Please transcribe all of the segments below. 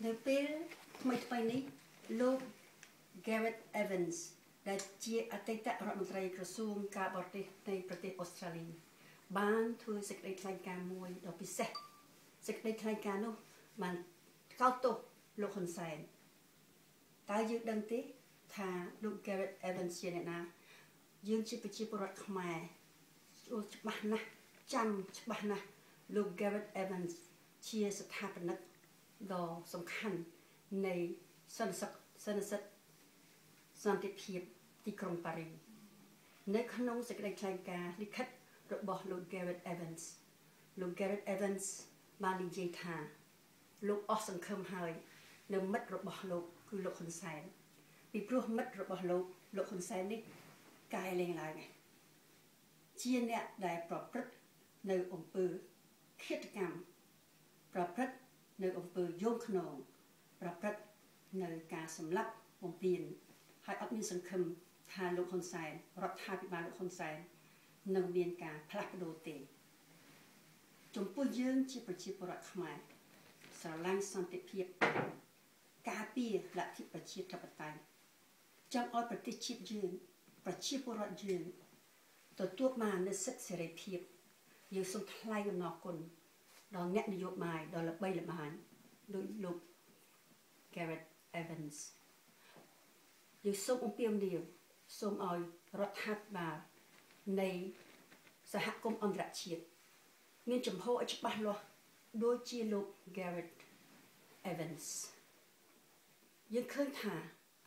នៅពេលថ្មីថ្មីនេះលោក Gareth Evans ដែលជាអតីតរដ្ឋមន្ត្រីក្រសួងការបរទេសនៃប្រទេសអូស្ត្រាលីបានធ្វើសេចក្តីថ្លែងការណ៍មួយដ៏ពិសេសសេចក្តីថ្លែងការណ៍នោះបានថ្កោលទោសលោកហ៊ុនសែនតើយើងដឹងទេថាលោក Gareth Evans ជាអ្នកណាយើងជាប្រជាពលរដ្ឋខ្មែរយល់ច្បាស់ណាស់ចាំច្បាស់ណាស់លោក Gareth Evans ជាស្ថាបនិកដ៏សំខាន់នៃសន្និសីទសន្និសីទសន្តិភាពទីក្រុងប៉ារីនៅក្នុងសេចក្តីថ្លែងការណ៍លិខិតរបស់លោក Gareth Evans លោក Gareth Evans បាននិយាយថាលោកអស់សង្ឃឹមហើយនៅមិត្តរបស់លោកគឺលោកហ៊ុនសែនពីព្រោះមិត្តរបស់លោកលោកហ៊ុនសែននេះកែលែងឡើងជាអ្នកដែលប្រព្រឹត្តនៅអំពើឃាតកម្មប្រព្រឹត្តនៅអំពើយងខ្នងប្រព្រឹត្តនៅការសម្លាប់បំពានហើយអត់មានសង្ឃឹមថាលោកហ៊ុនសែនរដ្ឋាភិបាលលោកហ៊ុនសែននឹងមានការផ្លាស់ប្ដូរទេចំពោះយើងជាប្រជាពលរដ្ឋខ្មែរស្រឡាញ់សន្តិភាពការពារលទ្ធិប្រជាធិបតេយ្យចង់ឲ្យប្រទេសជាតិយើងប្រជាពលរដ្ឋយើងទទួលបាននូវសិទ្ធិសេរីភាពយើងសូមថ្លែងអំណរគុណដល់អ្នកនយោបាយដ៏ល្បីល្បាញដូចលោក Gareth Evans យើងសូមអំពាវនាវសូមឲ្យរដ្ឋាភិបាលនៃសហគមន៍អន្តរជាតិមានជំហរឲ្យច្បាស់លាស់ដូចជាលោក Gareth Evans យើងឃើញថា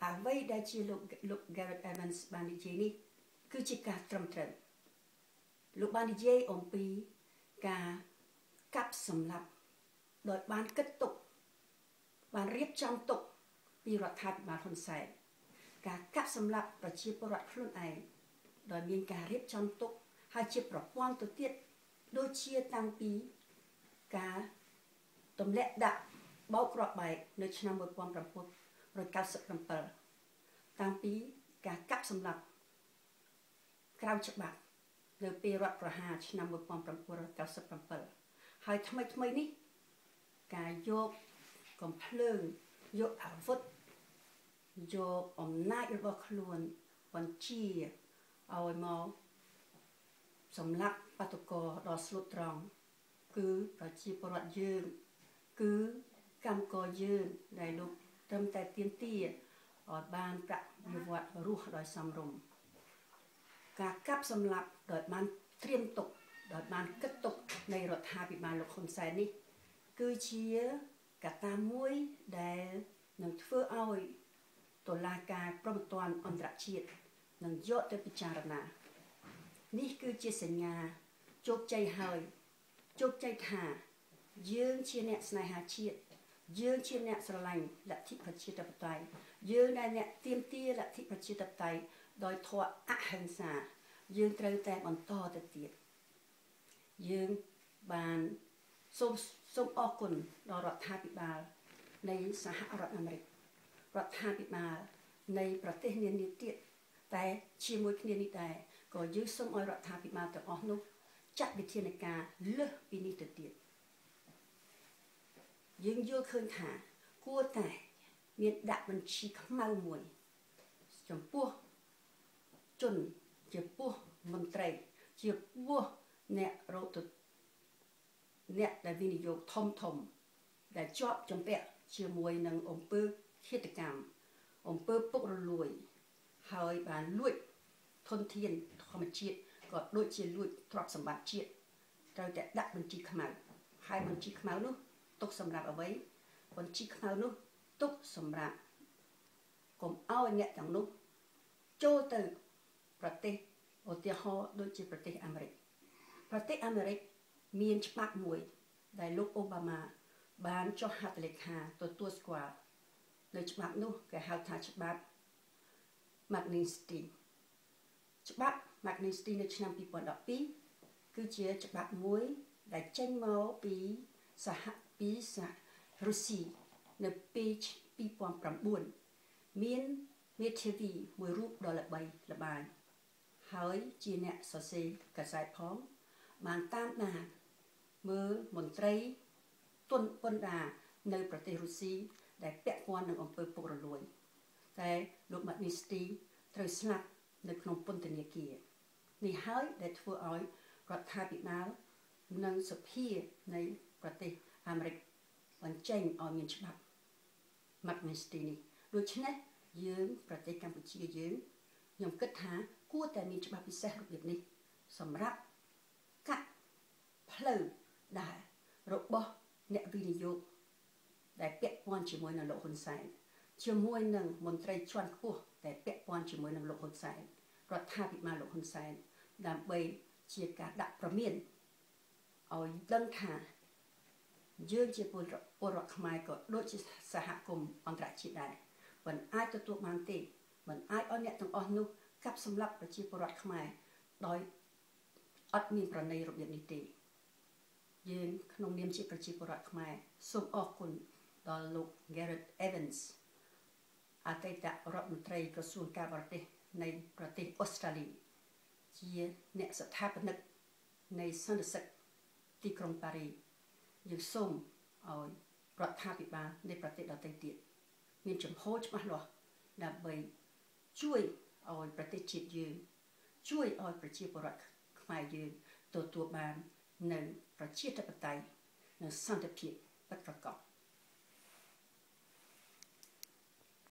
អ្វីដែលជាលោក Gareth Evans បាននិយាយនេះគឺជាការត្រឹមត្រូវលោកបាននិយាយអំពីការកាប់សម្លាប់ដោយបានគិតទុកបានរៀបចំទុកពីរដ្ឋាភិបាលហ៊ុនសែនការកាប់សម្លាប់ប្រជាពលរដ្ឋខ្លួនឯងដោយមានការរៀបចំទុកហើយជាប្រព័ន្ធទៅទៀតដូចជាតាំងពីការទម្លាក់ដាក់បោកគ្រាប់បែកនៅឆ្នាំ1997តាំងពីការកាប់សម្លាប់ក្រៅច្បាប់នៅពេលរដ្ឋប្រហារឆ្នាំ1997ហើយថ្មីថ្មីនេះការយកកំភ្លើងយកអាវុធយកអំណាចរបស់ខ្លួនបញ្ជាឲ្យមកសម្លាប់បាតុករដ៏ស្លូតត្រង់គឺប្រជាពលរដ្ឋយើងគឺកម្មករយើងដែលលោកត្រឹមតែទាមទារឲ្យបានប្រាក់បៀវត្សរស់ដោយសមរម្យការកាប់សម្លាប់ដោយបានត្រៀមទុកដោយបានគិតទុកនៃរដ្ឋាភិបាលលោកហ៊ុនសែននេះគឺជាកត្តាមួយដែលនឹងធ្វើឲ្យតុលាការព្រហ្មទណ្ឌអន្តរជាតិនឹងយកទៅពិចារណានេះគឺជាសញ្ញាជោគជ័យហើយជោគជ័យថាយើងជាអ្នកស្នេហាជាតិយើងជាអ្នកស្រឡាញ់លទ្ធិប្រជាធិបតេយ្យយើងដែលអ្នកទាមទារលទ្ធិប្រជាធិបតេយ្យដោយធម៌អហិង្សាយើងត្រូវតែបន្តទៅទៀតយើងបានសូមអរគុណដល់រដ្ឋាភិបាលនៃសហរដ្ឋអាមេរិករដ្ឋាភិបាលនៃប្រទេសនានាទៀតតែជាមួយគ្នានេះដែរក៏យើងសូមឲ្យរដ្ឋាភិបាលទាំងអស់នោះចាត់វិធានការលើសពីនេះទៅទៀតយើងយល់ឃើញថាគួរតែមានដាក់បញ្ជីខ្មៅមួយចំពោះជនចំពោះមន្ត្រីជាពោះអ្នករកទៅអ្នកដែលវិនិយោគធំធំដែលជាប់ជំពាក់ជាមួយនឹងអំពើឃាតកម្មអំពើពុករលួយហើយបានលួចធនធានធម្មជាតិក៏ដូចជាលួចទ្រព្យសម្បត្តិជាតិត្រូវតែដាក់បញ្ជីខ្មៅហើយបញ្ជីខ្មៅនោះទុកសម្រាប់អ្វីបញ្ជីខ្មៅនោះទុកសម្រាប់កុំឲ្យអ្នកទាំងនោះចូលទៅប្រទេសឧទាហរណ៍ដូចជាប្រទេសអាមេរិកប្រទេសអាមេរិកមានច្បាប់មួយដែលលោកអូបាម៉ាបានចុះហត្ថលេខាទទួលស្គាល់នៅច្បាប់នោះគេហៅថាច្បាប់ Magnitsky ច្បាប់ Magnitsky នៅឆ្នាំ2012គឺជាច្បាប់មួយដែលចេញមកពីសហពីសហរុស្ស៊ីនៅពេល2009មានមេធាវីមួយរូបដ៏ល្បីល្បាញហើយជាអ្នកសរសេរកាសែតផងបានតាមដានមើលមន្ត្រីទុនពន្ធដារនៅប្រទេសរុស្ស៊ី ដែលពាក់ព័ន្ធនឹងអំពើពុករលួយ តែលោក Magnitsky ត្រូវស្លាប់នៅក្នុងពន្ធនាគារ។ នេះហើយដែលធ្វើឲ្យរដ្ឋាភិបាលនិងសភានៃប្រទេសអាមេរិកបញ្ចេញឲ្យមានច្បាប់ Magnitsky នេះ។ ដូច្នេះយើងប្រទេសកម្ពុជាយើង ខ្ញុំគិតថាគួរតែមានច្បាប់ពិសេសរបៀបនេះ សម្រាប់កាត់ផ្លូវដែលរបស់អ្នកវិនិយោគដែលពាក់ព័ន្ធជាមួយនឹងលោកហ៊ុនសែន ជាមួយនឹងមន្ត្រីជាន់ខ្ពស់ដែលពាក់ព័ន្ធជាមួយនឹងលោកហ៊ុនសែន រដ្ឋាភិបាលលោកហ៊ុនសែន ដើម្បីជាការដាក់ប្រមានឲ្យដឹងថា យើងជាពលរដ្ឋខ្មែរ ក៏ដូចជាសហគមន៍អន្តរជាតិដែរ មិនអាចទទួលបានទេ មិនអាចឲ្យអ្នកទាំងអស់នោះកាប់សម្លាប់ប្រជាពលរដ្ឋខ្មែរដោយអត់មានប្រណីរបៀបនេះទេ។ យើងក្នុងនាមជាប្រជាពលរដ្ឋខ្មែរ សូមអរគុណដល់លោក Gareth Evans អតីតរដ្ឋមន្ត្រីក្រសួងការបរទេសនៃប្រទេសអូស្ត្រាលី ជាអ្នកស្ថាបនិកនៃសន្និសីទទីក្រុងប៉ារី។ យើងសូមឲ្យរដ្ឋាភិបាលនៃប្រទេសដទៃទៀតមានចំហច្បាស់លាស់ ដើម្បីជួយឲ្យប្រទេសជាតិយើង ជួយឲ្យប្រជាពលរដ្ឋខ្មែរយើងទទួលបាននៅប្រជាធិបតេយ្យនិងសន្តិភាពពិតប្រាកដ។